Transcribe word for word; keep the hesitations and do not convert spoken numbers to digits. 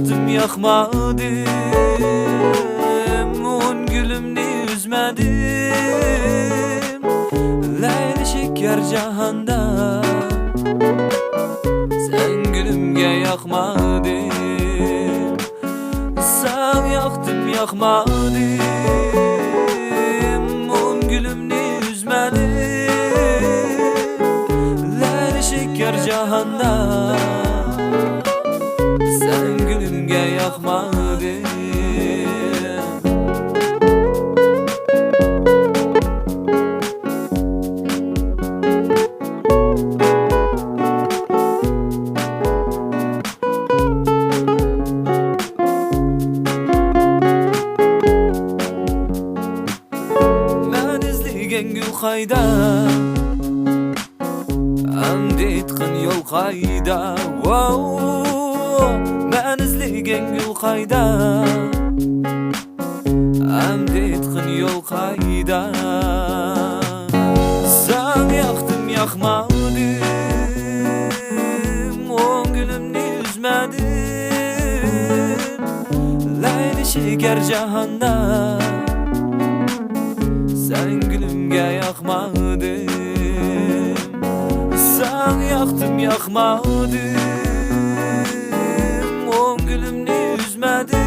ياقتىم، ياقمادىم، ئون گۈلۈمنى ئۈزمەدىم. لەيلى شېكەر جاھاندا سەن گۈلۈمگە ياقمادىم. ساڭا ياقتىم، ياقمادىم، ئون گۈلۈمنى ئۈزمەدىم. لەيلى شېكەر جاھاندا سەن گۈلۈمگە ياقمادىڭ. مەن ئىزلىگەن گۈل قايدا؟ ئەمدى ئېيتقىن يول قايدا؟ ۋاۋ! مەن ئىزلىگەن گۈل قايدا؟ ئەمدى ئېيتقىن يول قايدا؟ ساڭا ياقتىم، ياقمادىم، ئون گۈلۈمنى ئۈزمەدىم. لەيلى شېكەر جاھاندا سەن گۈلۈمگە ياقمادىڭ. ساڭا ياقتىم، ياقمادىم، ئون گۈلۈمنى ئۈزمەدىم.